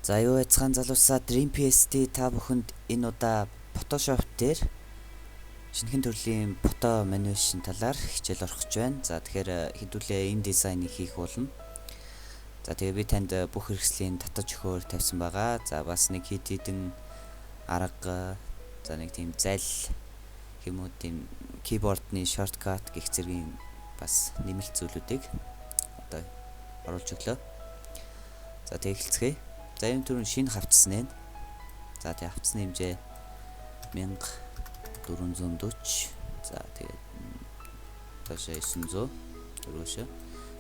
За юу яцхан залуусаа Dream PSD та бүхэнд энэ удаа Photoshop дээр шинэхэн төрлийн фото animation талаар хичээл орох гэж байна. За тэгэхээр хэдүүлээ энэ дизайныг хийх болно. За тэгээ би танд бүх хэрэгслийн татаж өгөхөөр тавьсан байгаа. За бас нэг хэд хэдэн арга, за нэг тийм зал гэмүү тийм keyboard-ны shortcut гэх зэргийн бас нэмэлт зүйлүүдийг одоо оруулж өглөө. За тэгээ эхэлцгээе. За энэ түрүүн шинэ хавцсан нэ. За тэгээ хавцсны хэмжээ 1440. За тэгээд доошоо 900 өргөшөө.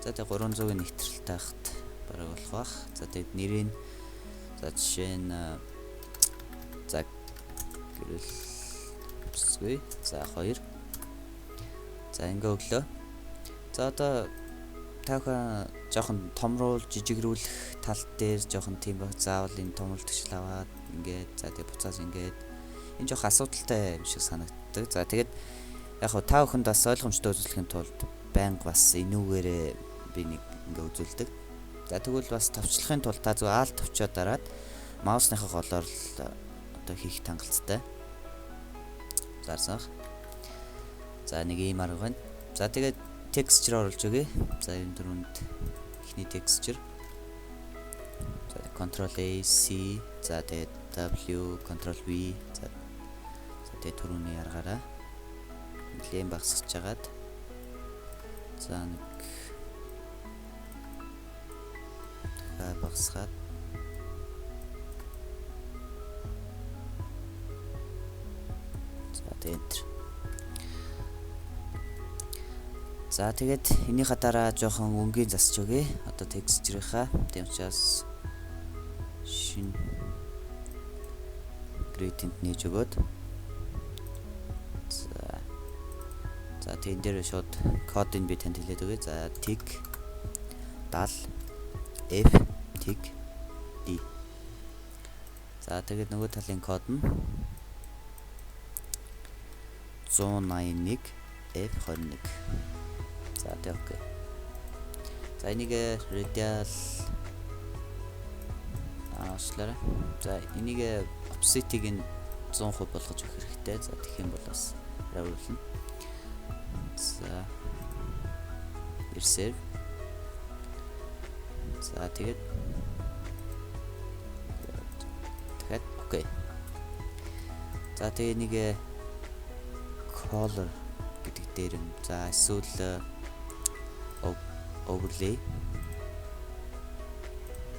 За тэгээ 300-ийн нэгтрэлтэй хахад бараг болох бах. За тэгээд нэрийг за жишээ нь за гэрэл бүсгүй. За 2. За ингээ өглөө. За одоо таахаа жоохон томруул жижигрүүлэх тал дээр жоохон тийм баг заавал энэ томруулдагч аваад ингээд за тэгээ буцаас ингээд энэ жоох асуудалтай юм шиг санагддаг. За тэгээд яг хөө та бүхэнд бас ойлгомжтой үзүүлэхийн тулд байнга бас энүүгээрээ би нэг ингээ үзүүлдэг. За тэгвэл бас товчлохын тулд та зөв аал товчоо дараад маусныхаа голоор л одоо хийх хангалттай. Зарсанх. За нэг ийм арга байна. За тэгээд texture оруулж өгье. За энэ дөрөнд эхний texture. За Ctrl A C за тэгээд W Ctrl V за тэгээд түрүүний аргаараа нэлээд багасгаж хагаад за нэг дахиад багасгаад за тэгээд enter. За тэгээд энийхээ дараа жоохон өнгийн засч өгье. Одоо texture-ийнхаа тийм учраас шинэ gradient нээж өгөөд за тэгэн дээр шууд кодыг би танд хэлээд өгье. За tick 70 F tick D. За тэгээд нөгөө талын код нь 181 F21. За тэг окей. За энийг radial аашлаарай. За энийг opacity-г нь 100% болгож өгөх хэрэгтэй. За тэгэх юм бол бас хариулна. За reserve. За тэгээд дахиад окей. За тэгээ энийг color гэдэг дээр нь за эсвэл overlay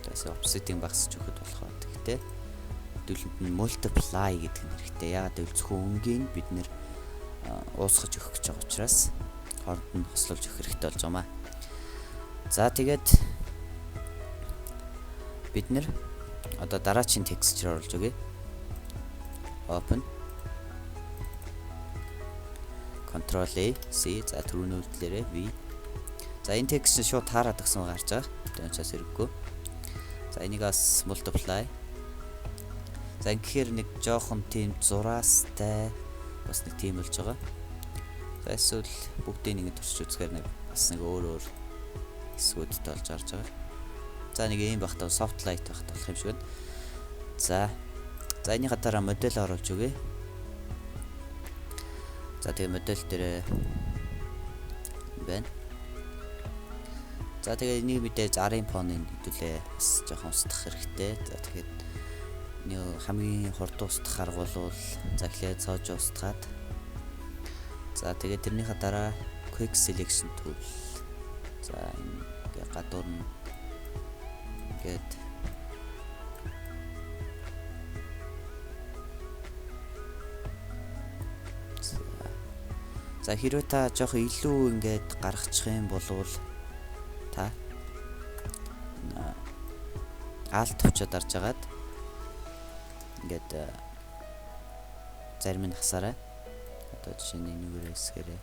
тэсээ opacity-г багасгаж өгөхөд болох ба. Гэхдээ хэдүүлэнд нь multiply гэдэг нь хэрэгтэй. Яагаад гэвэл зөвхөн өнгийг бид нэр уусгаж өгөх гэж байгаа учраас хооронд нь хослуулж өгөх хэрэгтэй болж байгаа маа. За тэгээд бид нэр одоо дараагийн texture оруулж өгье. Open Ctrl A C за түрүүний үйлдэлээрээ V. За энэ текст чинь шууд таарад гисэн гарч байгаа. Тэр учраас хэрэггүй. За энийг бас multiply. За ингэхээр нэг жоохон тийм зураастай бас нэг тийм болж байгаа. За эсвэл бүгдийг ингэ туршиж үзэхээр нэг бас нэг өөр өөр хэсгүүдтэй болж гарч байгаа. За нэг ийм багтаа soft light багт болох юм шиг байна. За за энийхээ дараа модель оруулж өгье. За тэгээ модель дээр байна. За тэгээ энийг мэдээж арын фоныг хэдүүлээ бас жоохон устгах хэрэгтэй. За тэгэхээр нэг хамгийн хурдан устгах арга бол за эхлээд цоож устгаад за тэгээ тэрнийхээ дараа quick selection tool. За ингээ гадуур нь ингээд за хэрвээ та жоохон илүү ингээд гаргачих юм бол та аал товчоо дарж агаад ингээд зарим нь хасаарай. Одоо жишээ нь энэгээр хэсгээрээ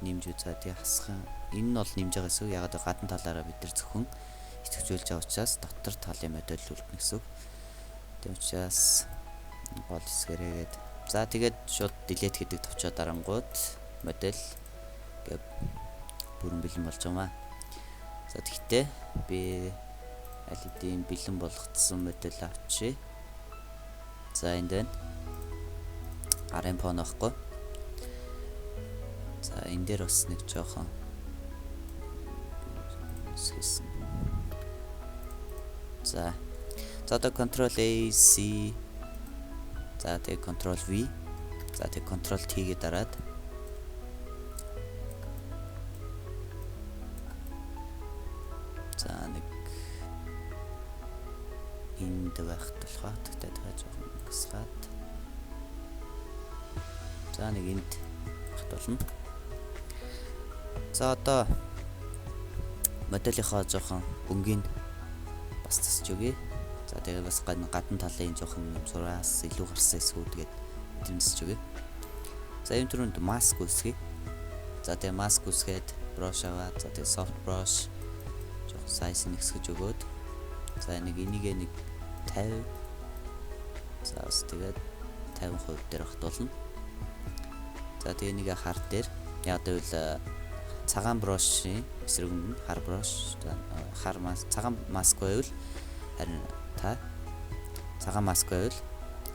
нэмж үзээ. Тэгээ хасхан энэ нь бол нэмж байгаа гэсэн үг. Ягаад гэвэл гадна талаараа бид нар зөвхөн идэвхжүүлж байгаа учраас дотор талын модель үлдэнэ гэсэн үг. Тийм учраас гол хэсгээрээ гээд за тэгээд шууд delete гэдэг товчоо дарангууд модель гэ бүрэн бэлэн болж байгаа маа. За тэгтээ би Аль хэдийн бэлэн болгоцсон модель авчи. За энд байна. Гарын фон байхгүй. За энэ дээр бас нэг жоохон хийсэн. За. За одоо Ctrl A C, за тэгээ Ctrl V, за тэгээ Ctrl T-гээ дараад за нэг энд байх болохоор тэгтээ тэгээ жоохон гасгаад за нэг энд байх болно. За одоо моделийнхоо жоохон өнгийг бас засч өгье. За тэгээ бас гадна талын жоохон зураас илүү гарсан хэсгүүд гээд тэмцэж өгье. За энэ түрүүнд маск үүсгэе. За тэгээ маск үүсгээд brush аваад за тэгээ soft brush жоохон size нэгсгэж өгөөд за нэг энийгээ нэг 50, за бас тэгээд 50% дээр багтуулна. За тэгээ энийг хар дээр яг гэвэл цагаан brush-ийн эсрэг нь хар brush, хар маск, цагаан маск байвал харин та цагаан маск байвал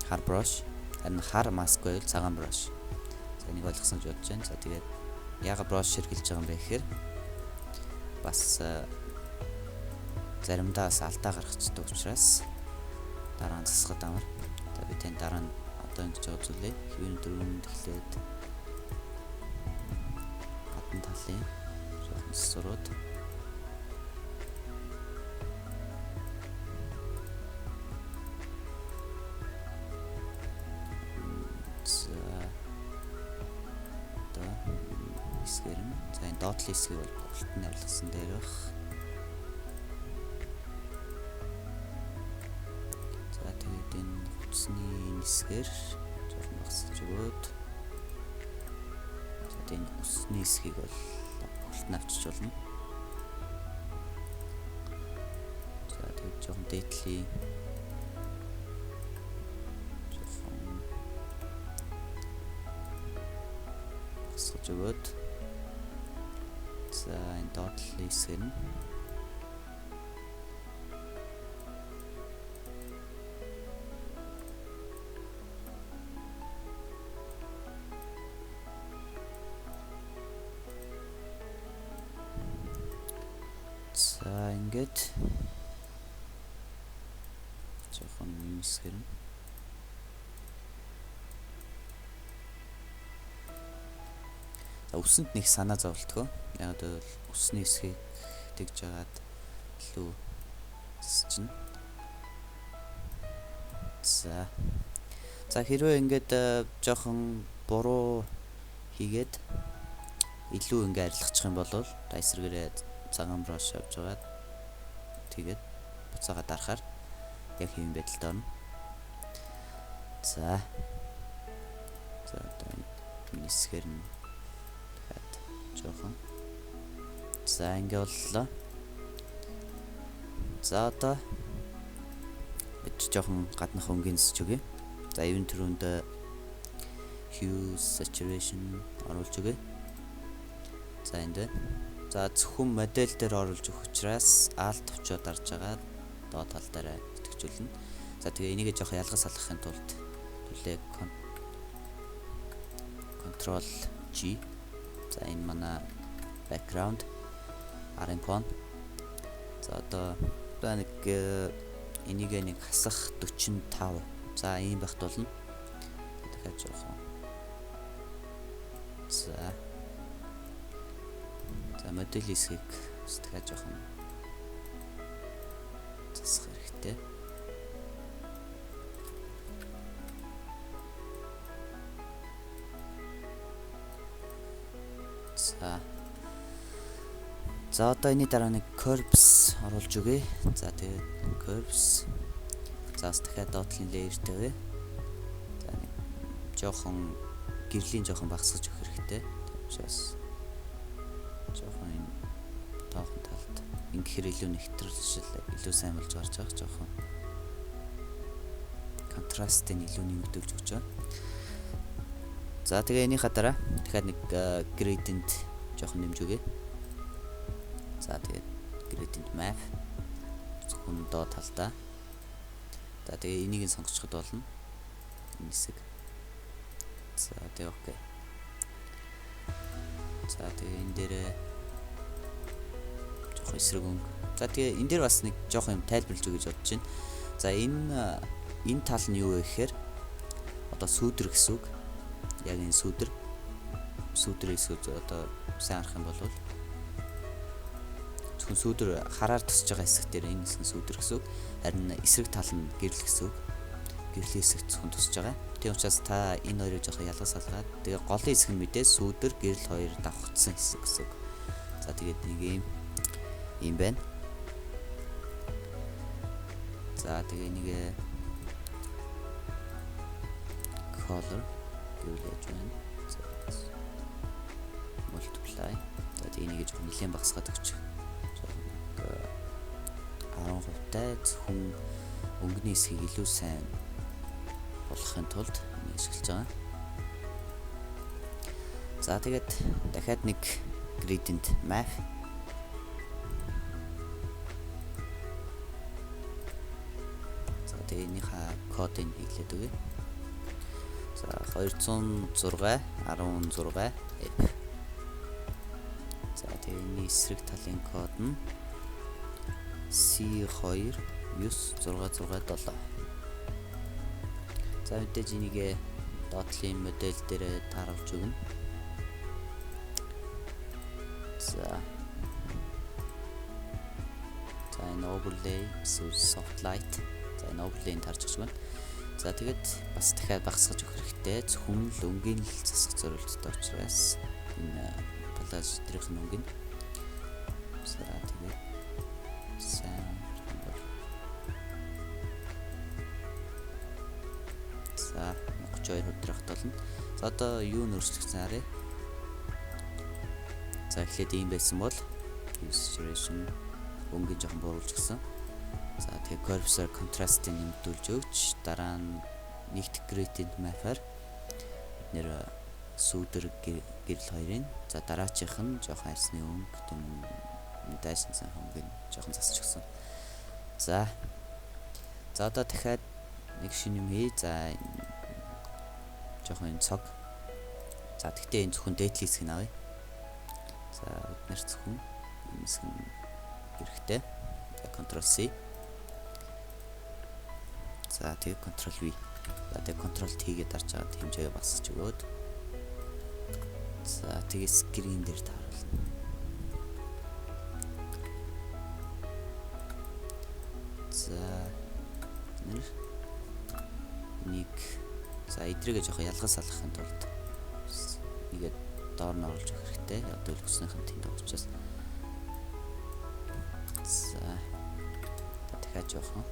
хар brush, харин хар маск байвал цагаан brush. За энийг ойлгосон гэж бодож байна. За тэгээд яга brush хэрэглэж байгаа юм бэ гэхээр бас заримдаа бас алдаа гаргацдаг учраас дараа нь засахад амар. За би тань дараа нь одоо ингэж үзүүлье. Хэвийн дөрөнд эхлээд гадна талын жоохон сурууд. За одоо хэсгээр нь за энэ доотлын хэсгийг бол болт нь арилгасан дээр байх. За тэгээд энэ хувцсны энэ хэсгээр жоохон багасгаж өгөөд за энэ усны хэсгийг бол болт нь авчиж болно. За тэгээд жоохон дээдлийн жоохон багасгаж өгөөд за энэ доотлын хэсгээр нь за ингээд жоохон юм хэсгээр нь за үсэнд нэг санаа зовлтгоо. Яг бол үсний хэсгийг тэгж жагаад илүү засчихна. За. За хэрвээ ингээд жоохон буруу хийгээд илүү ингээ арилгачих юм бол та эсрэгээрээ цагаан brush авч байгаад тэгээд буцаага дарахаар яг хэвэн байдалд орно. За. За одоо энэ хэсгээр нь дахиад жоохон. За ингээ боллоо. За одоо бид жоохон гаднах өнгийн засч өгье. За энэ түрүүнд hue saturation оруулж өгье. За энд байна. За зөвхөн модель дээр оруулж өгөх учраас Alt товчоо дарж байгаа доод тал дээр идэвхжүүлнэ. За тэгээ энийг жоохон ялгаж салгахын тулд түлээ Ctrl G. За энэ манай background арын фон. За одоо нэг энийг нэг хасах 45. За ийм байх тулна. Дахиад жоохон. За. За модель хэсгийг бас дахиад жоохон засах хэрэгтэй. За. За одоо энэний дараа нэг curves оруулж өгье. За тэгээд curves. За бас дахиад доотлын layer тавья. За нэг жоохон гэрлийн жоохон багасгаж өгөх хэрэгтэй. Учраас жоохон энэ тоохон талд ингэхээр илүү нэгтршил илүү сайн болж гарч байгаа жоохон контрастыг илүү нэмэгдүүлж өгч байгаа. За тэгээ энийхээ дараа дахиад нэг gradient жоохон нэмж өгье. За тэгээд gradient map Хүн доод талдаа. За тэгээ энийг нь сонгочиход болно. Энэ хэсэг. За тэгээ okay. За тэгээ энэ дээрээ жоох эсрэг өнгө. За тэгээ энэ дээр бас нэг жоох юм тайлбарлаж өгье гэж бодож байна. За, энэ тал нь юу вэ гэхээр одоо сүүдэр гэсэн үг. Яг энэ сүүдэр. Сүүдэр хэсэг одоо сайн харах юм бол зөвхөн сүүдэр хараар төсөж байгаа хэсэг дээр энэ хэсэг нь сүүдэр гэсэн үг. Харин эсрэг тал нь гэрэл гэсэн үг. Гэрлийн хэсэг зөвхөн төсөж байгаа. Тийм учраас та энэ хоёрыг жоохон ялгаж салгаад, тэгээ голын хэсэг нь мэдээ сүүдэр, гэрэл хоёр давхцсан хэсэг гэсэн үг. За, тэгээд нэг юм байна. За, тэгээ нэг color гэвэл яаж байна? За, multiply. За, тэгээ энийг жоохон нэлээд багасгаад өгч. Жоохон 10% тай зөвхөн өнгөний хэсгийг илүү сайн болгохын тулд энийг ашиглаж байгаа. За, тэгээд дахиад нэг gradient map. За, тэгээ энийхээ кодыг хийлээд өгье. За, 206 16 F. За, тэгээ энэний эсрэг талын код нь C2 9667. За, мэдээж энийг доотлын модель дээр тааруулж өгнө. За. За, энэ overlay эсвэл soft light. За, энэ overlay-г тарж өгч байна. За, тэгээд бас дахиад багасгаж өгөх хэрэгтэй. Зөвхөн л өнгийн л засах зорилттой учраас энэ плаж дээрх нь өнгө нь. За, тэгээд сайн бол. За, 32% дээрх болно. За, одоо юу нөрчлөгдсөн харъя. За, эхлээд ийм байсан бол saturation өнгийг жоохон бууруулж гисэн. За, тэгээ curves-аар contrast-ыг нэмэгдүүлж өгч, дараа нь нэгт gradient map-аар бид нэр сүүдэр, гэрэл хоёрын, за, дараачих нь жоохон арьсны өнгө, түн дайсан сайхан өнгө нь жоохон засч өгсөн. За. За, одоо дахиад нэг шинэ юм хий. За, жоохон энэ цог. За, тэгтээ энэ зөвхөн дээд хэсгийг авъя. За, бид нэр зөвхөн энэ хэсэг нь хэрэгтэй. Ctrl C. За, тэгээ Ctrl V. За, тэгээ Ctrl T гээд дарж байгаа хэмжээгээ багасгаж өгөөд. За, тэгээ screen дээр тааруулна. За, нэр нэг, за, эдрийгээ жоохон ялгаж салгахын тулд нэгээ доор нь оруулж өгөх хэрэгтэй. Одоо үлгснийх нь тэнд байгаа учраас. За, дахиад жоохон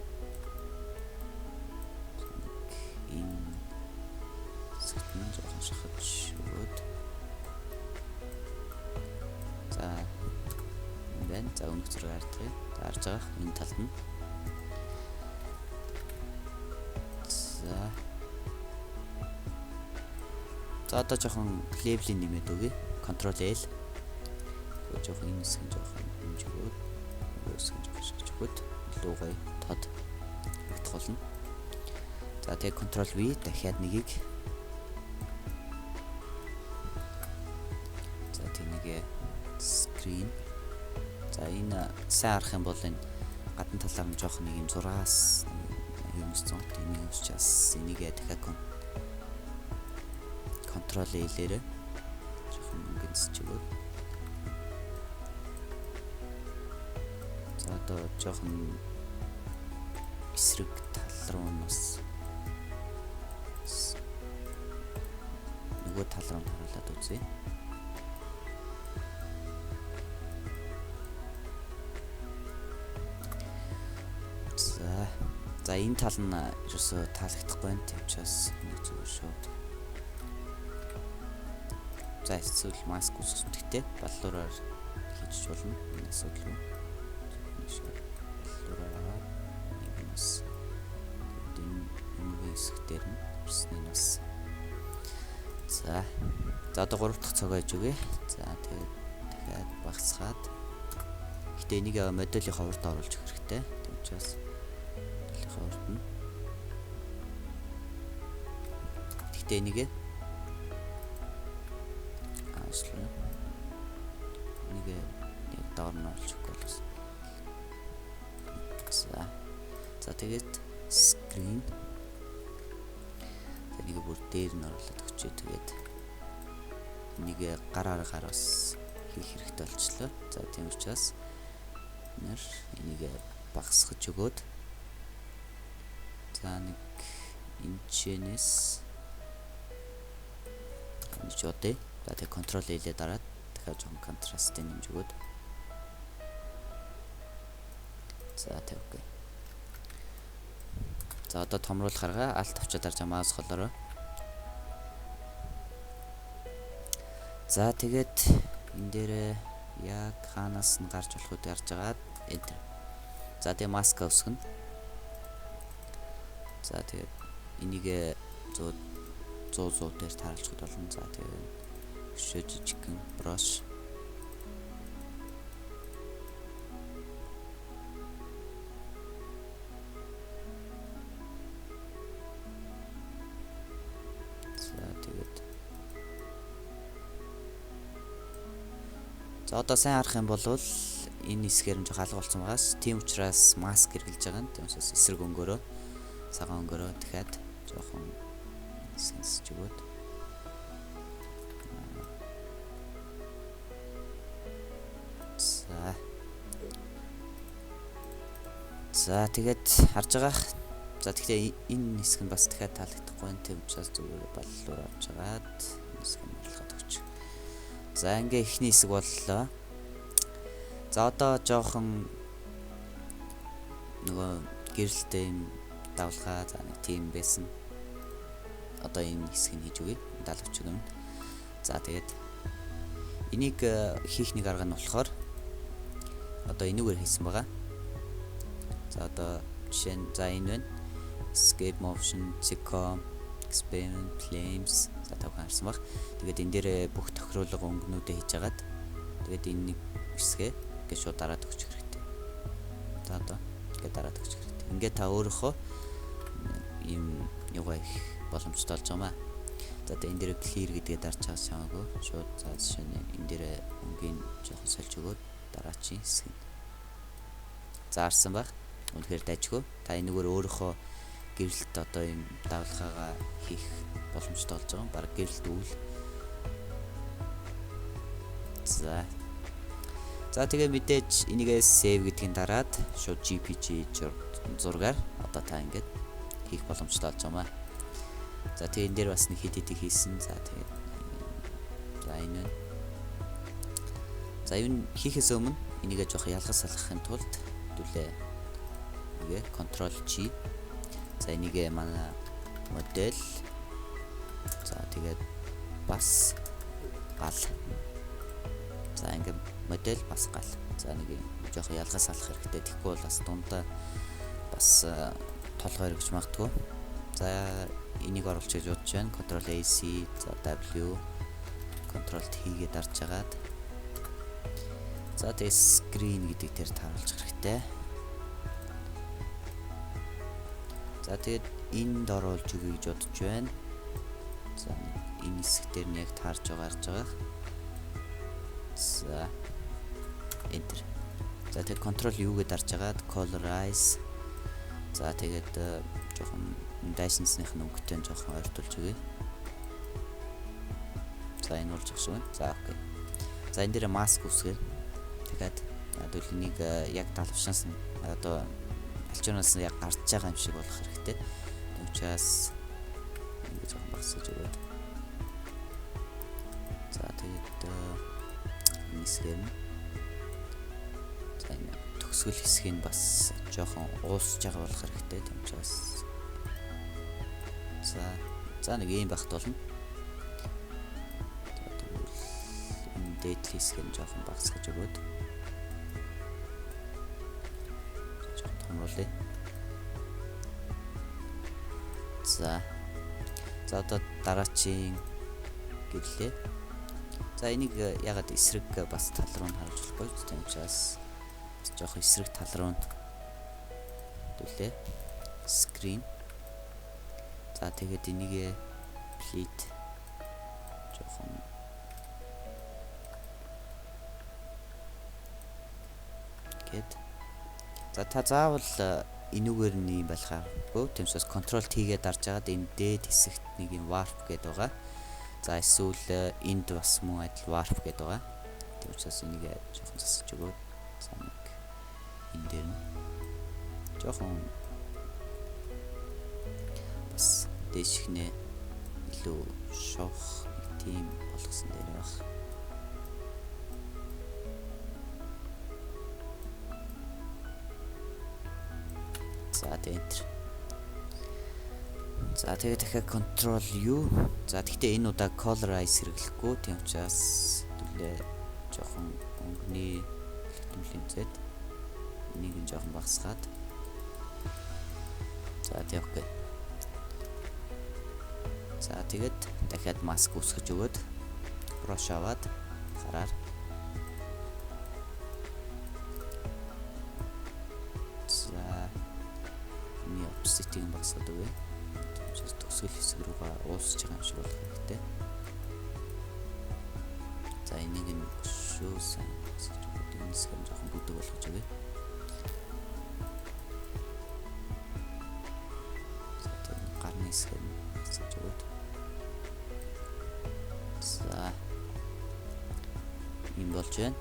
энэ хэсэгт нь жоохон шахаж өгөөд. За, энэ байна. За, өмнөх зураг харагдах. За, харж байгаа энэ талд нь. За. За, одоо жоохон label-ийг нэмээд өгье. Ctrl L. Тэгээ жоохон энэ хэсэг нь жоохон хэмж өгөөд, нөгөө хэсэг нь жоохон шахаж өгөөд илүү гоё тод харагдах болно. За, тэгээ Ctrl V, дахиад нэгийг. За, тэг нэгэ screen. За, энэ сайн харах юм бол энэ гадна талаар нь жоохон нэг юм зураас юм өмссөн. Энийг өмсчаас энийгээ дахиад Ctrl L-ээрээ жоохон өнгөнсч өгөөд. За, одоо жоохон эсрэг тал руу нь бас нөгөө тал руу нь харуулад үзье. За. За, энэ тал нь ерөөсөө таалагдахгүй байна. Тийм учраас нэг зүгээр шууд. За, эсвэл маск үүсгэхдээ баллуураар хийж болно. Энэ асуудалгүй. Нэг шууд баллуураар аваад нэг нь бас энэ өмнө хэсэг дээр нь өрсний нь бас. За. За, одоо 3 дахь цогоо хийж өгье. За, тэгээд дахиад багасгаад. Гэтэ энийг моделийн ховорд оруулж өгөх хэрэгтэй. Тийм учраас талынхаа урд нь. Гэхдээ энийг аашлаа. Энийг яг доор нь оруулж өгөхгүй болсон. За. За тэгээд screen. За энийг бүр дээр нь оруулаад өгчээ. Тэгээд энийг гар аргаар бас хийх хэрэгтэй болчлоо. За тийм учраас нэр энийг багасгаж өгөөд за нэг энэчнээс ингэж бодъё. За тэг Ctrl L-ээ дараад дахиад жоохон контрастыг нэмж өгөөд. За тэг okay. За одоо томруулахаараа Alt товчоо дарж mouse холоороо. За тэгээд энэ дээр яг хаанаас нь гарч болох вэ гарч агаад enter. За тэгээ маска өсгөнө. За тэгээд энийг 100 100 100 дээр тааруулчихад болно. За тэгээд өшөө жижигхэн brush. За тэгээд за одоо сайн харах юм бол энэ хэсгээр нь жоох алга болсон байгаас. Тийм учраас маск хэрэглэж байгаа нь. Тийм учраас эсрэг өнгөөрөө цагаан өнгөөрөө дахиад жоохон сэнсэж өгөөд. За. За тэгээд харж байгаа. За тэгэхээр энэ хэсэг нь бас дахиад таалагдахгүй байна. Тийм учраас зүгээр баллуур авч агаад хэсэг нь ялгаад өгч. За ингээ эхний хэсэг боллоо. За одоо жоохон нөгөө гэрэлтэй юм давлгаа за нэг тийм байсан. Одоо энэ хэсгийг хийж өгье. Далавч өгнө. За тэгээд энийг хийх нэг арга нь болохоор одоо энүүгээр хийсэн байгаа. За одоо жишээ нь за энэ байна. Escape motion, Sitcom, Experiment, Flames за та бүхэн харсан баг. Тэгээд энэ дээр бүх тохируулга өнгөнүүдээ хийж агаад тэгээд энэ нэг хэсгээ ингээд шууд дараад өгчих хэрэгтэй. За одоо ингээд дараад өгчих хэрэгтэй. Ингээд та өөрийнхөө ийм юугаа их боломжтой болж байгаа маа. За тэгээ энэ дээр clear гэдгээ дарж чаас чамаагүй. Шууд за жишээ нь энэ дээр өнгийн жоохон сольж өгөөд дараачийн хэсэг нь. За харсан баг. Үнэхээр дайжгүй. Та энэгээр өөрийнхөө гэрэлт одоо ийм давлгаагаа хийх боломжтой болж байгаа. Бараг гэрэлт үйл. За. За тэгээ мэдээж энийгээ save гэдгийг дараад шууд JPG зургаар одоо та ингээд хийх боломжтой болж байгаа маа. За тэгээ энэ дээр бас нэг хэд хэдийг хийсэн. За тэгээд за энэ байна. За энэ хийхээс өмнө энийгээ жоох ялгаж салгахын тулд хэдүүлээ нэгэ Ctrl G. За энийгээ манай модель. За тэгээд бас гал. За ингээд модель бас гал. За нэг жоох ялгаж салгах хэрэгтэй. Тэгэхгүй бол бас дундаа бас толгой эргэж магадгүй. За энийг оруулах гэж бодож байна. Ctrl A C за W Ctrl T-гээ дарж агаад. За тэгээ screen гэдэг дээр тааруулчих хэрэгтэй. За тэгээд энд оруулж өгье гэж бодож байна. За энэ хэсэг дээр нь яг таарж байгаа харж байгаа. За enter. За тэгээд Ctrl U-гээ дарж агаад colorize. За тэгээд жоохон дайсансных нь өнгөтэй жоохон ойртуулж өгье. За энэ болж байгаа шүү. За окей. За энэ дээр маск үсгээ. Тэгээд тэгвэл энийг яг далавшаас нь одоо алчуунаас нь яг гарч байгаа юм шиг болох хэрэгтэй. Тийм учраас ингэ жоохон багасгаж өгөөд. За тэгээд энэ хэсгээр нь за энэ төгсгөл хэсгийг бас жоохон уусж байгаа болох хэрэгтэй. Тийм учраас за нэг ийм багт болно. За тэгвэл энэ дээд хэсгийг жоохон багасгаж өгөөд жоохон томруулъя. За. За одоо дараачийн гэрлээ. За энийг ягаад эсрэг бас тал руу нь харуулж болохгүй. Тийм учраас бас жоохон эсрэг тал руу нь Хэдүүлээ. Screen. За тэгээд энийгээ plate жоохон гээд. За та заавал энүүгээр нь юм болохгүй. Тиймээс Ctrl T-гээ дарж агаад энэ дээд хэсэгт нэг юм warp гэдэг байгаа. За эсвэл энд бас мөн адил warp гэдэг байгаа. Тийм учраас энийг жоохон засаж өгөөд за нэг энэ дээр нь жоохон бас дээшхнээ илүү шовх нэг тийм болгосон дээр байх. За тэгээ enter. За тэгээ дахиад Ctrl U. За тэгтээ энэ удаа colorize хэрэглэхгүй. Тийм учраас хэдүүлээ жоохон өнгөний хэмжээний зэд энийг нь жоохон багасгаад. За тэг окей. За тэгээд дахиад маск үүсгэж өгөөд brush аваад гараар. За миний opacity-г багасгаад өгье. Тийм төгсгөл хэсэг рүүгээ уусч байгаа юм шиг болох хэрэгтэй. За энийг нь шүү сайн багасгаж өгөөд энэ хэсэг нь жоохон бүдэг болгож өгье. За тэгээд гарны хэсэг нь багасгаж өгөөд. За ийм болж байна.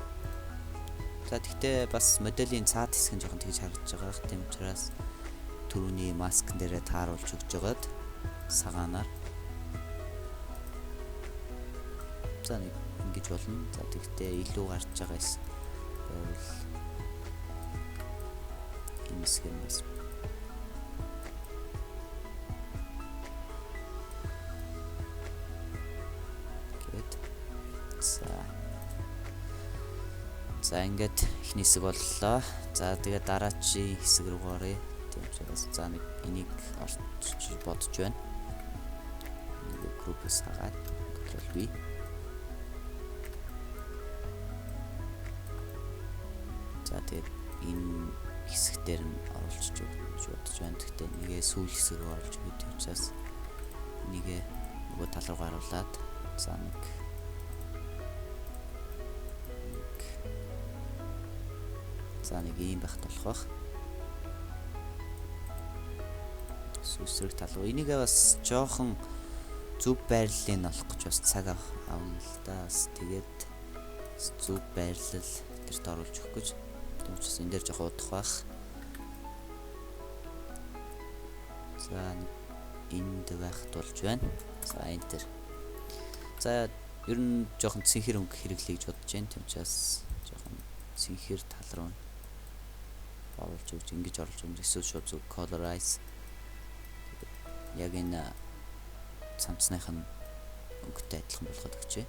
За тэгтээ бас моделийн цаад хэсэг нь жоохон тэгж харагдаж байгаа. Тийм учраас түрүүний маскн дээрээ тааруулж өгч жагаад сагаанаар. За нэг ингэж болно. За тэгтээ илүү гарч байгаа эс байвал энэ хэсэг нь бас гээд. За. За ингээд эхний хэсэг боллоо. За тэгээд дараачийн хэсэг рүү оръё. Тийм учраас за нэг энийг орчиж бодож байна. Нэг группээс хагаад Ctrl V. За тэгээд энэ хэсэг дээр нь оруулж өгч бодож байна. Гэхдээ нэгээ сүүл хэсэг рүү оруулж өгөх тийм учраас нэгээ нөгөө тал руу гаруулад за нэг за нэг ийм байх болох байх. Эсрэг тал руу. Энийгээ бас жоохон зөв байрлалыг олох гэж бас цаг авна л да. Бас тэгээд зөв байрлал тэрт оруулж өгөх гэж. Тийм учраас энэ дээр жоохон удах байх. За энд байх тулж байна. За enter. За ер нь жоохон цэнхэр өнгө хэрэглэе гэж бодож байна. Тийм учраас жоохон цэнхэр тал руу оруулж өгч ингэж оруулж өгч эсвэл шууд зөв colorize яг энэ цамцных нь өнгөтэй адилхан болгоод өгчээ.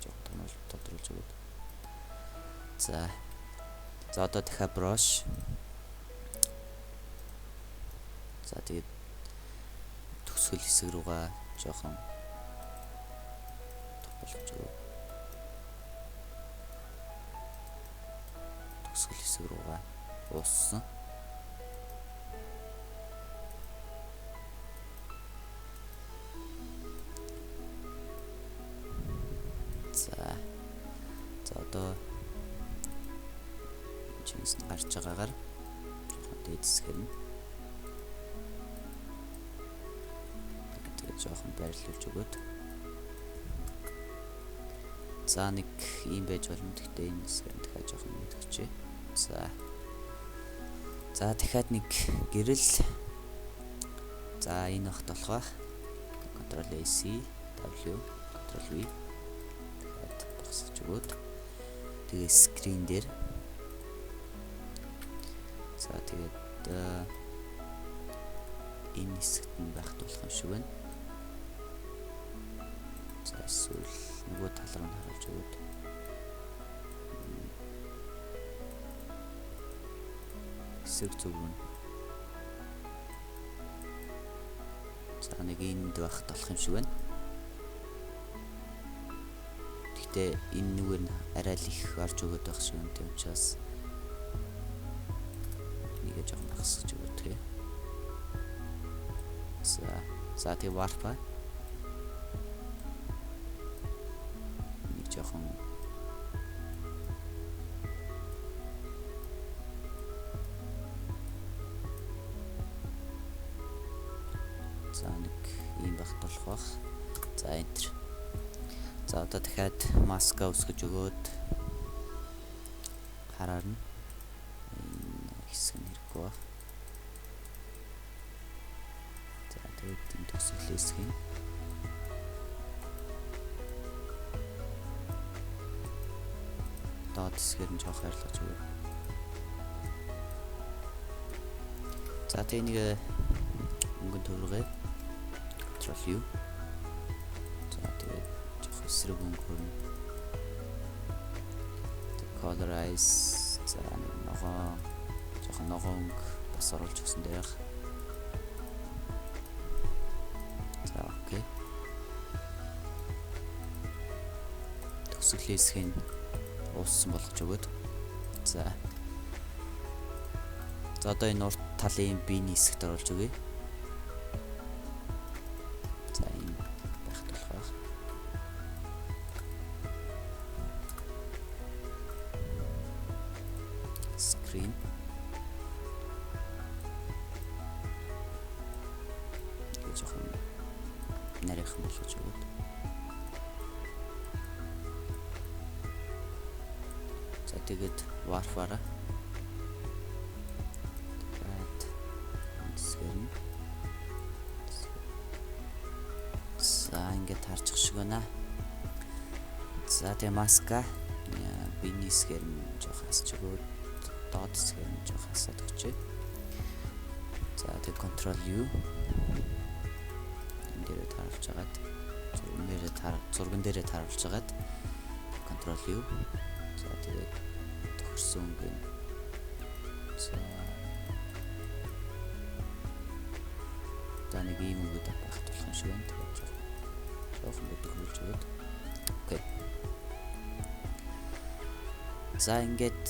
Жоохон тодруулж өгөөд. За. За одоо дахиад brush. За тэгээд төгсгөл хэсэг рүүгээ жоохон болгож өгөөд. Төгсгөл хэсэг рүүгээ ууссан. За. За одоо чинээс нь гарч байгаагаар жоохон дээд хэсгээр нь тэгээд жоохон байрлуулж өгөөд. За нэг ийм байж болно. Гэхдээ энэ хэсгээр нь дахиад жоохон мэдгэжээ. За. За дахиад нэг гэрэл. За энэ багт болох байх. Ctrl A C W Ctrl V. Багасгаж өгөөд. Тэгээ скрин дээр. За тэгээд энэ хэсэгт нь байх болох юм шиг байна. За эсвэл нөгөө тал руу нь харуулж өгөөд. Хэсэг зүг рүү. За нэг энд байх болох юм шиг байна. Гэхдээ энэ нүгээр нь арай л их орж өгöd байх шиг юм. Тийм учраас нэгэ жоохон багасгаж өгөөд. За тэгээ warp нэг жоохон за нэг ийм байх болох бах. За enter. За одоо дахиад маска өсгөж өгөөд хараарна. Энэ хэсэг нь хэрэггүй баг. За тэгээд энэ төгсгөлийн хэсгийг доод хэсгээр нь жоох арилгаж өгье. За тэгээ нэг өнгөн төвөргөө Ctrl U. За тэгээд жоох эсрэг өнгө хөрнө. Colorize за нэг ногоон жоохон ногоон өнгө бас оруулж өгсөн дээр. За окей. Төгсгөлийн хэсгийг ууссан болгож өгөөд. За. За одоо энэ урт талын биений хэсэгт оруулж өгье. За ийм байх болох байх. Screen. гэж жоохон нарийнхан болгож өгөөд. За тэгээд warp-аараа тэгээд хэсгээр нь за ингээд харчих шиг байна. За тэгээ маска биений хэсгээр нь жоох хасч өгөөд доод хэсгээр нь жоох хасаад өгчээ. За тэгээ Ctrl U энэ дээрээ тааруулж агаад зурган дээрээ тааруулж агаад Ctrl U. За тэгээд тохирсон өнгө нь за нэг ийм өнгөд байх болох юм шиг байна. Тэгээд жоохон тохируулж өгөөд. Окей. За ингээд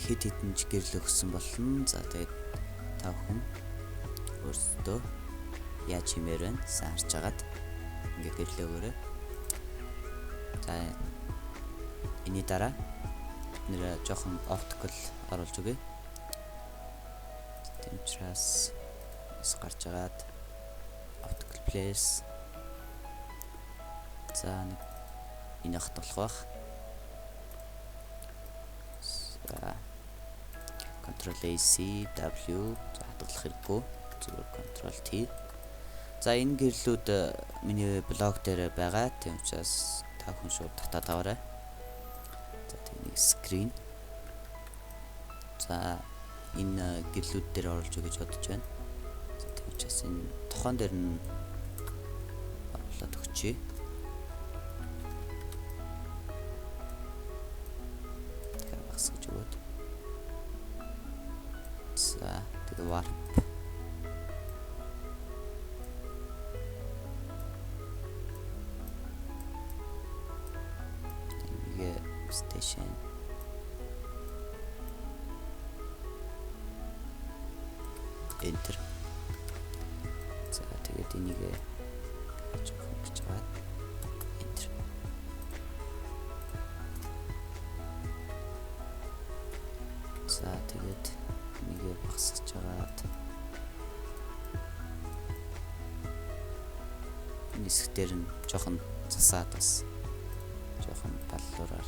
хэд хэдэн ч гэрэл өгсөн болно. За тэгээд та бүхэн өөрсдөө яаж хиймээр байна? Сайн харж агаад ингээд гэрлээ өгөөрэй. За энэний дараа бид нэр жоохон optical оруулж өгье. Тийм учраас бас гарч агаад optical flares. За нэг энэ хат болох байх. За Ctrl A C W за хадгалах хэрэггүй. Зүгээр Ctrl T. За энэ гэрлүүд миний блог дээр байгаа. Тийм учраас та хүн шууд татаад аваарай. За тэг нэг screen. За энэ гэрлүүд дээр оруулж өгч бодож байна. За тийм учраас энэ тохон дээр нь оруулаад өгчээ. Тэгэхээр багасгаж өгөөд. За тэгээ warp. Нэгэ station. Enter. За тэгээд энийг жоохон гэж аваад enter. За тэгээд энийг багасгаж агаад энэ хэсэг дээр нь жоохон засаад бас жоохон баллуураар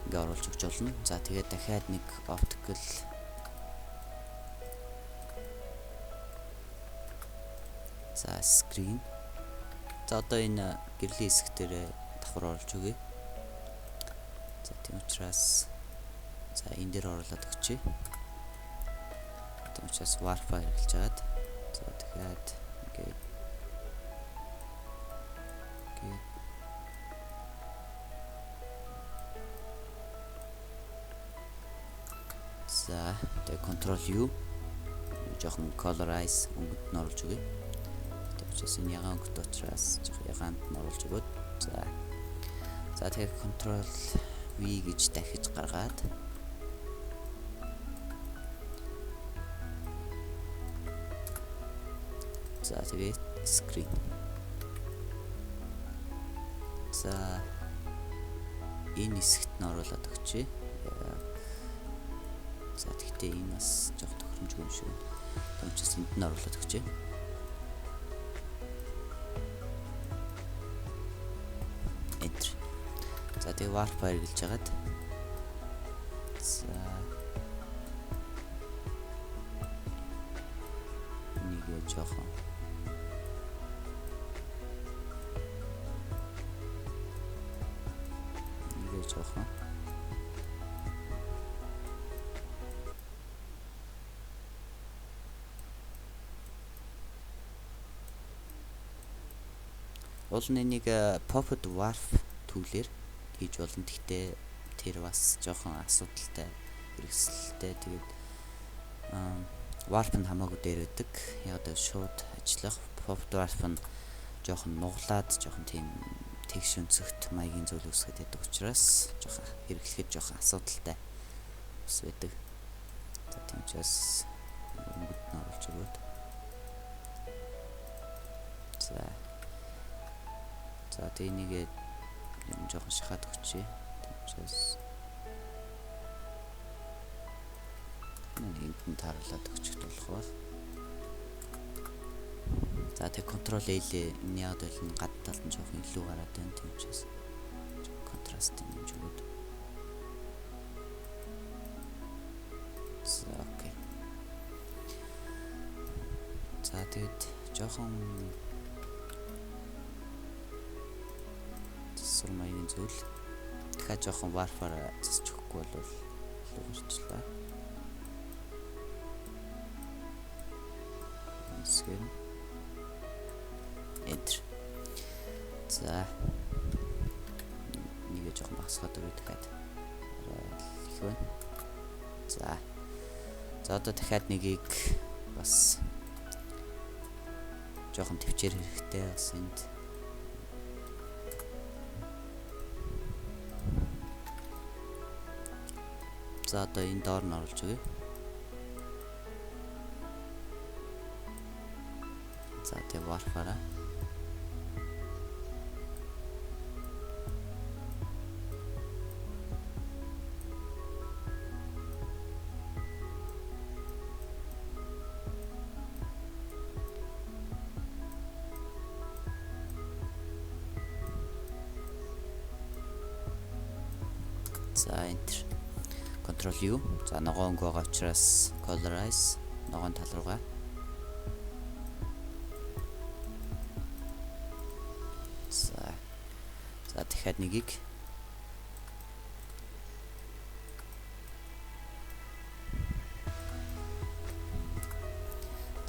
ингээ оруулж өгч болно. За тэгээд дахиад нэг optical за screen. За одоо энэ гэрлийн хэсэг дээр давхар оруулж өгье. За тийм учраас за энэ дээр оруулаад өгчээ. Тийм учраас warp хэрэглэж агаад за дахиад ингээд за тэгээ Ctrl U жоохон colorize өнгөнд нь оруулж өгье. Тийм учраас энэ ягаан өнгөт учраас жоохон ягаанд нь оруулж өгөөд за тэгээ Ctrl V гэж дахиж гаргаад За тэгээд screen. За энэ хэсэгт нь оруулаад өгчээ. За тэгтээ энэ бас жоох тохиромжгүй юм шиг байна. Тийм учраас энд нь оруулаад өгчээ. Enter. За тэгээ warp хэрэглэж хагаад за нэгэ жоохон жоохон уул нь энийг Puppet Warp түүлээр хийж болно. Гэхдээ тэр бас жоохон асуудалтай хэрэгсэлтэй. Тэгээд Warp нь хамаагүй дээр байдаг. Яг л шууд ажиллах. Puppet Warp нь жоохон нуглаад жоохон тийм тэгш өнцөгт маягийн зүйл үүсгээд байдаг учраас жоохон хэрэглэхэд жоохон асуудалтай бас байдаг. За тийм учраас өнгөд нь оруулж өгөөд. За. За тэгээ нэгээ юм жоохон шахаад өгчээ. Тийм учраас энд нь тааруулаад өгчих болох байх. За тэг Ctrl L энэ яг л энэ гадна талд нь жоохон илүү гараад байна. Тийм учраас контраст нэмж өгөөд. За окей. За тэгэд жоохон засвар маягийн зүйл. Дахиад жоохон warp-аар засч өгөхгүй бол илүү гарчлаа. Хэсгээр Enter. За нэгэ жоохон багасгаад өгье дахиад. Их байна. За. За одоо дахиад нэгийг бас жоохон төвчээр хэрэгтэй бас энд. За одоо энэ доор нь оруулж өгье. За тэг warp-аараа. За enter. Ctrl U. За ногоон өнгө байгаа учраас colorize ногоон тал руугаа. За. За дахиад нэгийг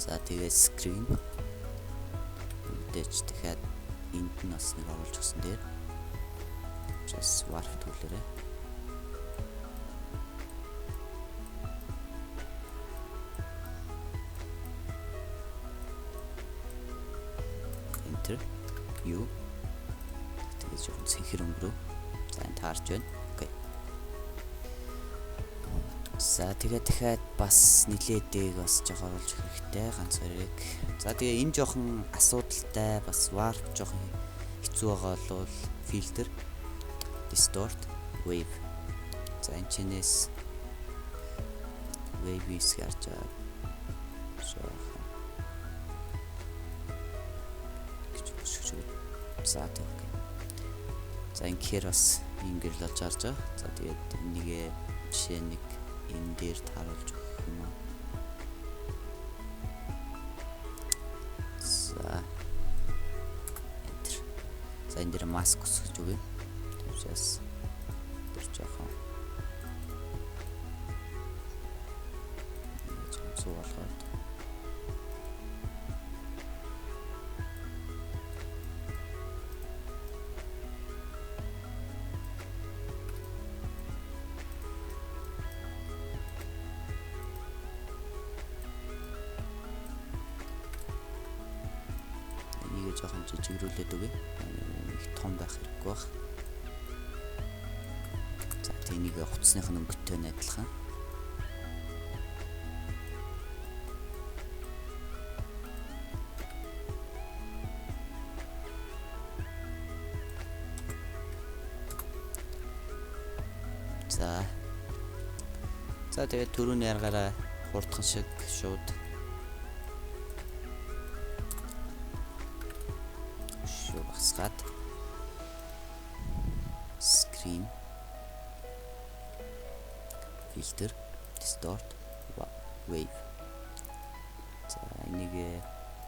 за тэгээ screen мэдээж дахиад энд нь бас нэг оруулж өгсөн дээр. Just warp түүлээрэй. Enter U. Тэгээд жоохон цэнхэр өнгөрөө. За энэ таарч байна. Окей. За тэгээ дахиад бас нилээдэг бас жоохон оруулж өгөх хэрэгтэй ганц хоёрыг. За тэгээ энэ жоохон асуудалтай бас warp жоохон хэцүү байгаа бол filter, distort, wave. За энэ чинээс wave хэсэг харж байгаа. Жоохон за тэг окей. За ингэхээр бас ийм гэрэл болж харж байгаа. За тэгээд энийгээ жишээ нэг энэ дээр тааруулж өгөх юм аа. За enter. За энэ дээр маск өсгөж өгье. Тэгвчээс тэр жоохон цуу болгоод энийг жоохон жижигрүүлээд өгье. Их том байх хэрэггүй байх. За тэнийг хувцсных нь өнгөтэй нь адилхан. За. За тэгээд түрүүний аргаараа хурдхан шиг шууд шүү багасгаад screen filter distort wave. За энийг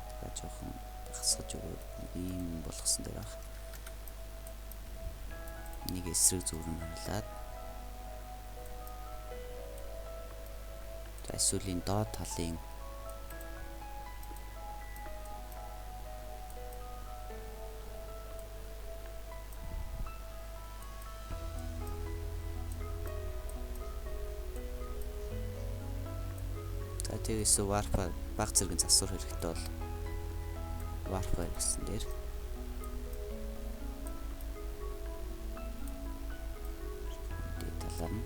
дахиад жоохон багасгаж өгөөд нэг ийм болгосон дээр байх. Энийг эсрэг зүгээр нь харуулад за эсвэл энэ доод талын за тэгээс warp баг зэргийн засвар хэрэгтэй бол warp гэсэн дээр дээд талаар нь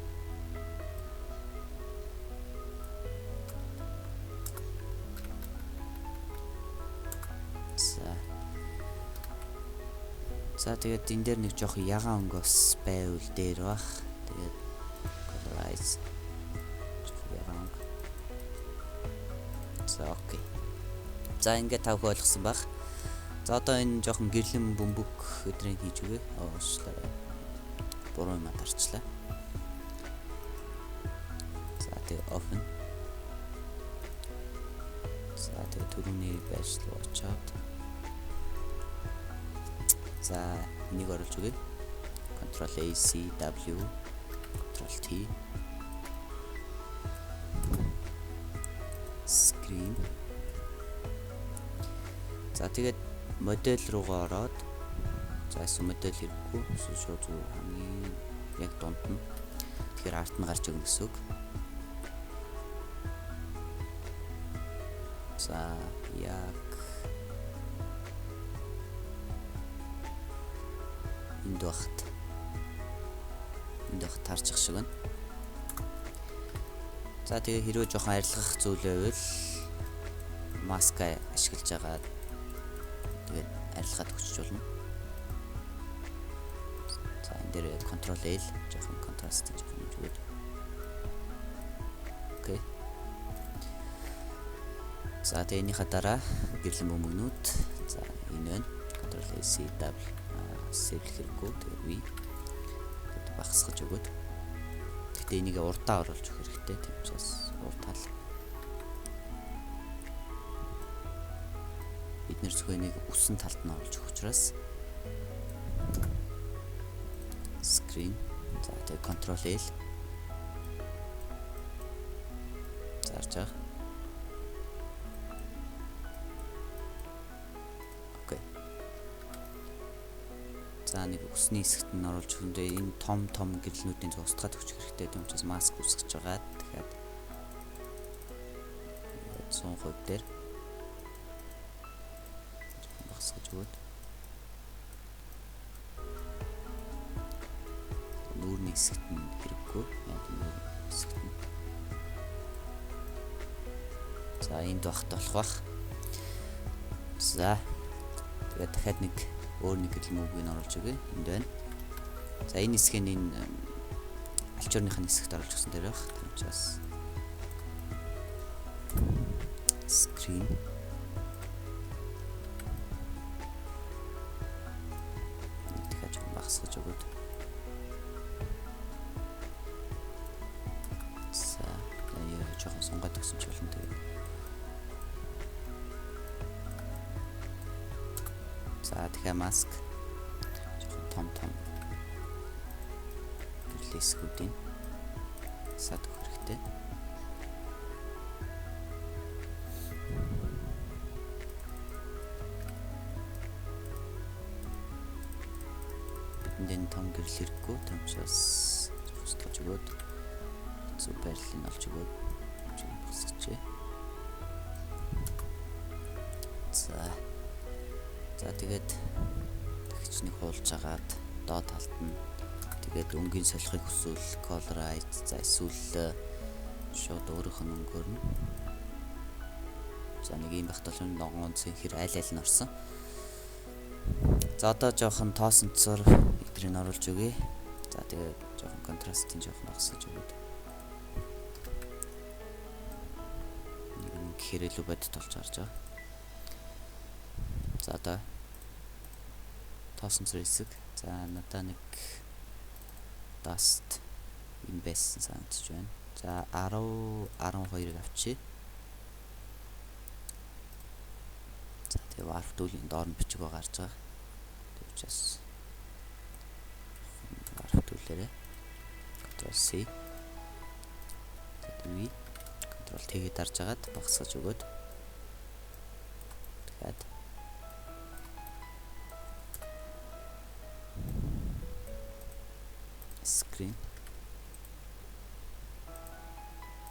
за тэгээд энэ дээр нэг жоох ягаан өнгө бас байвал дээр бах. Тэгээд colorize жоох ягаан өнгө. За окей. За ингээд та бүхэн ойлгосон байх. За одоо энэ жоохон гэрлэн бөмбөг өдрийг хийж өгье. Уушлаарай. Буруу юм дарчлаа. За тэгээд open. За тэгээд түрүүний байрш руу очиод за энийг оруулж өгье. Ctrl A C W Ctrl T screen. За тэгээд модель руугаа ороод за эсвэл модель хэрэггүй эсвэл шууд зүгээр хамгийн яг дунд нь тэгэхээр арт нь гарч өгнө гэсэн үг. За яг энд багт таарчих шиг байна. За тэгээ хэрвээ жоохон арилгах зүйл байвал маска ашиглаж байгаа. Тэгээд арилгаад өгч болно. За энэ дээр Ctrl L жоохон контраст жоохон зүгээд. Окей. За тэгээ энийхээ дараа гэрлэн бөмбөгнүүд. За энэ байна. Ctrl A C W save хэрэггүй. Тэгээ V тэгээд багасгаж өгөөд. Гэтэ энийг урдаа оруулж өгөх хэрэгтэй. Тийм учраас урд тал. Бид нэр зөвхөн энийг үсэн талд нь оруулж өгөх учраас screen. За тэгээ Ctrl L зарж байгаа. Окей. За нэг үсний хэсэгт нь оруулж өгөндөө энэ том том гэрлэнүүдийн зугасгаад өгчих хэрэгтэй. Тийм учраас маск үсгэж байгаа. Тэгэхээр 100% дээр багасгаж өгөөд нүүрний хэсэгт нь хэрэггүй. Яг нүүрний хэсэгт нь. За энд багт болох бах. За тэгээд дахиад нэг өөр нэг гэрлэн үгийг оруулж өгье. Энд байна. За энэ хэсгийг энэ алчуурных нь хэсэгт оруулж өгсөн дээр байх. Тийм учраас screen дахиад жоохон багасгаж өгөөд. За жоохон сунгаад өгсөн ч болно. Тэгээд за тэгэхээр маск жоохон том том гэрлэсгүүдийн сад өгөх хэрэгтэй. Бидэнд энэ том гэрэл хэрэггүй. Тийм учраас устгаж өгөөд зөв байрлалыг олж өгөөд босгочихъя. За. За тэгээд дахиж нэг хуулж агаад доод талд нь тэгээд өнгийн солихыг хүсвэл colorize за эсвэл шууд өөрийнх нь өнгөөр нь. За нэг ийм багт бол ногоон цэнхэр аль аль нь орсон. За одоо жоохон тоосонцоор эдрийг оруулж өгье. За тэгээд жоохон Контрастын жоохон багасгаж өгөөд. Нэг нь гэхээр илүү бодит болж гарч байгаа. За одоо тоосон зүр хэсэг. За надаа нэг dust юм байсан санагдаж байна. За 10 12-ыг авчи. За тэгээ warp tool-ийн доор нь бичиг гарч байгаа. Тэг учраас warp tool-ээрээ Ctrl C. За V Ctrl T-гээ дарж агаад багасгаж өгөөд. Тэгэхээр screen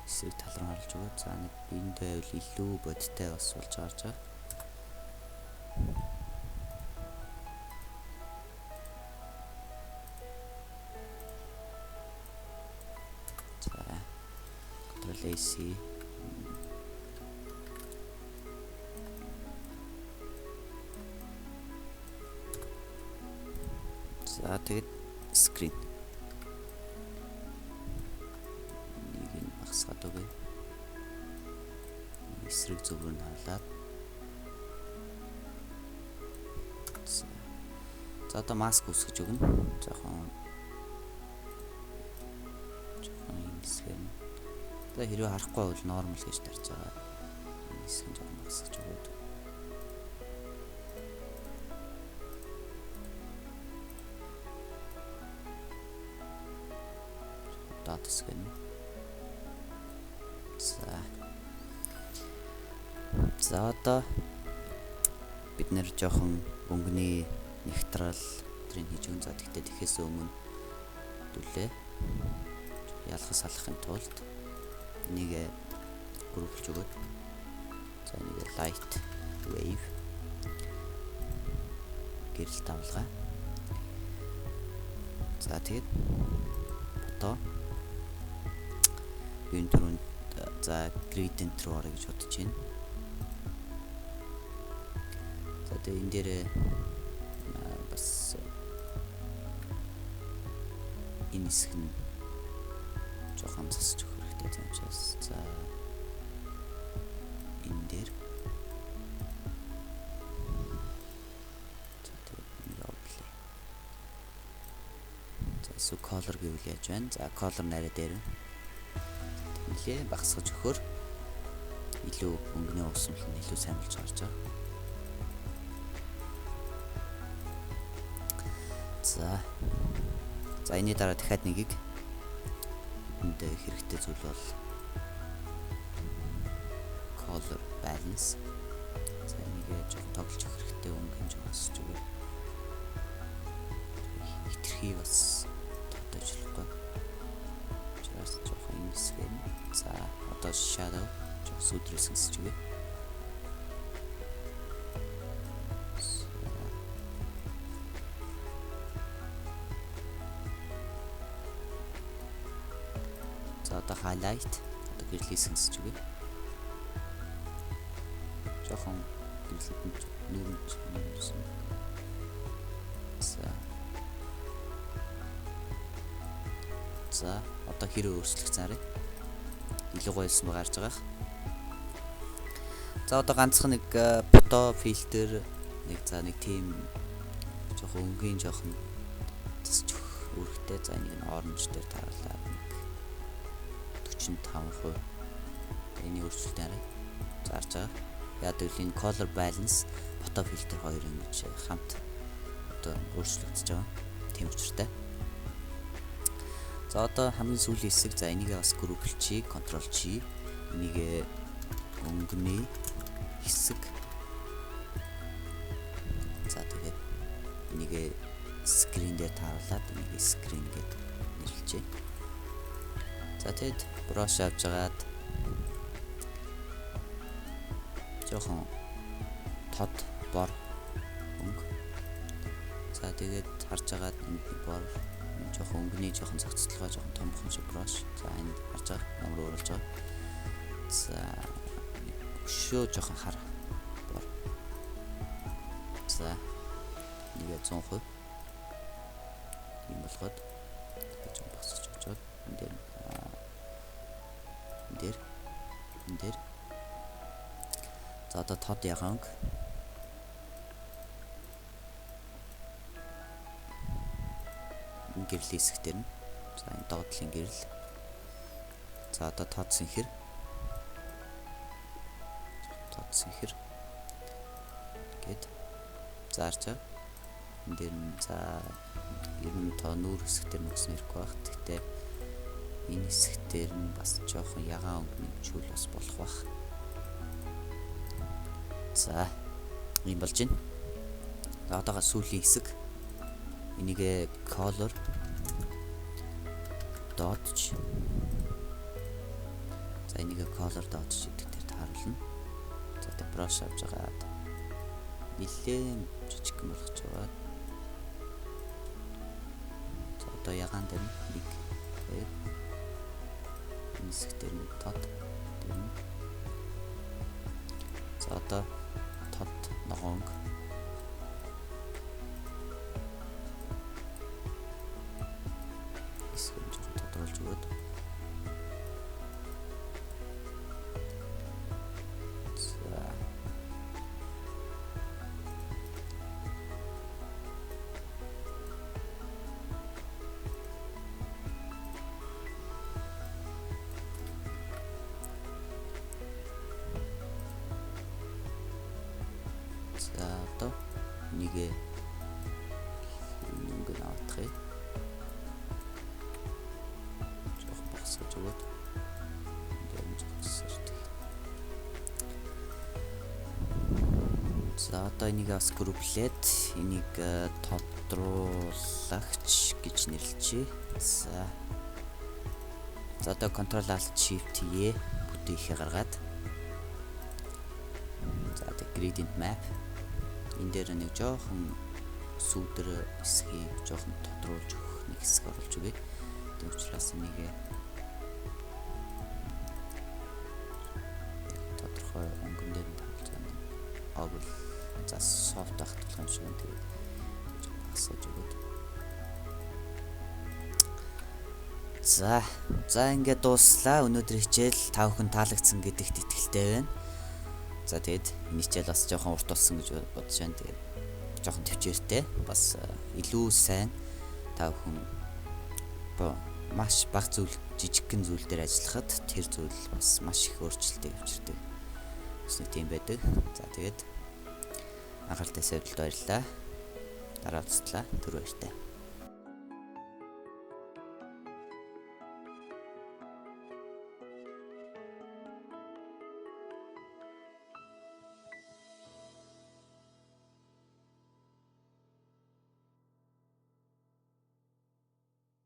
эсрэг тал руу харуулж өгөө. За нэг энд байвал илүү бодиттой бас болж гарч байгаа. За Ctrl A C. За тэгэд screen нэг нь багасгаад өгье. Эсрэг зөвөр нь харуулад. За одоо маск үүсгэж өгнө. Жохон энэ хэсгээр нь. За хэрвээ харахгүй бол нормал гэж дарж байгаа. Энэ хэсэг нь жоохон багасгаж өгөөд. Дот хэсэг нь. За. За одоо бид нэр жоохон өнгөний нэгтрал тэрийг хийж өгөн. За тэгтээ тэгэхээс өмнө дүлээ ялгах салахын тулд энийг групплж өгөөд. За энийг light wave гэрэл тавлага. За тэгэд одоо энэ түрүүнд за gradient руу орё гэж бодож байна. За тэгээ энэ дээр бас энэ хэсэг нь жоохон засаж өгөх хэрэгтэй тийм учраас за энэ дээр за тэгээд нэг overlay. За эсвэл color гэвэл яаж байна? За color нарай дээр нэлээ багасгаж өгөхөөр илүү өнгөний уусмал нь илүү сайн болж гарч байгаа. За. За энэний дараа дахиад нэгийг энд хэрэгтэй зүйл бол color balance. За энийг жоохон тоглож өгөх хэрэгтэй, өнгө нь жоохон өсөж өгье. Хитрхи бас тодож болохгүй. Учраас жоохон энэ хэсгээр нь. За одоо shadow жоохон сүдрээс өсөж өгье. За одоо highlight одоо гэрлийг сэнсэж өгье. Жохон гэрлүүд нь нүүрэн нүүрсэн. За. За одоо хэрэг өөрчлөгдсөн арай. Илүү гоёлсон ба гарч байгаа. За одоо ганцхан нэг фото фильтр нэг за нэг тийм жохон өнгийн жохон засч өгөх үүрэгтэй. За энийг нь orange дээр тааруулаад нэг 45%. Эний өөрчлөлт арай зарж байгаа. Яг гэвэл энэ color balance, photo filter хоёр ингэж хамт одоо өөрчлөгдөж байгаа. Тийм учиртай. За одоо хамгийн сүүлийн хэсэг за энийг бас групплчий, Ctrl C. Энийг өнгөний хэсэг. За тэгээд энийг screen дээр тааруулаад энийг screen гэд нэрлэжээ. За тэгэд brush авч агаад жоохон тод бор өнгө. За тэгээд харж агаад энэ бор жоохон өнгөний жоохон зохицолгоо жоохон томхон шиг brush. За энд харж байгаа ямар өөрлөж байгаа. За өшөө жоохон хар бор. За нэгэ 100% юм болгоод жоохон багасгаж. Энэ дээр энэ дээр энэ дээр. За одоо тод ягаан өнгө. Гэрэл хэсэг дээр нь. За энэ доотлын гэрэл. За одоо тод сэнхэр. Тод сэнхэр. Гэт заарч. Энэ дээр нь за ер нь тоо нүүр хэсэг дээр нүгсэн ирэхгүй байх. Гэхдээ энэ хэсэг дээр нь бас жоохон ягаан өнгө нэмчүүл бас болох байх. За ийм болж байна. За одоогоо сүүлийн хэсэг. Энийг color dodge. За энийг color dodge гэдэг дээр тааруулна. За тэг brush авч агаад нэлээд жижигхэн болгож байгаа. За одоо ягаан дээр 1 2 энэ хэсэг дээр нь тод дээр нь. За одоо тод ногоон өнгө. Хэсэг нь жоохон тодруулж өгөөд. За одоо нэг өнгө нь авах юм. Жоох багсгаж өгөөд энэ жоох сэрдэг. За одоо энийг бас групплээд энийг тодруулагч гэж нэрлэжээ. За. За одоо Ctrl Alt Shift E бүтээхээ гаргаад. За тэг gradient map. Энэ дээр нэг жоохон сүүдэр хэсгийг жоохон тодруулж өгөх нэг хэсэг оруулж өгье. Тэг учраас энийг тодорхой өнгөн дээр нь тавьж байгаа. Овл за soft байх болох юм шиг байна. Тэгээд багасгаж өгөөд. За за ингээд дууслаа. Өнөөдөр хичээл та бүхэн таалагдсан гэдэгт итгэлтэй байна. За тэгээд энэ хичээл бас жоохон урт болсон гэж бодож байна. Тэгээд жоохон төвчээртэй бас илүү сайн та бүхэн маш бага зүйл жижигхэн зүйл дээр ажиллахад тэр зүйл бас маш их өөрчлөлтийг авчирдаг. Бас нэг тийм байдаг. За тэгээд анхааралтай сайвдалд баярлалаа. Дараа уулзлаа. Түр баяртай.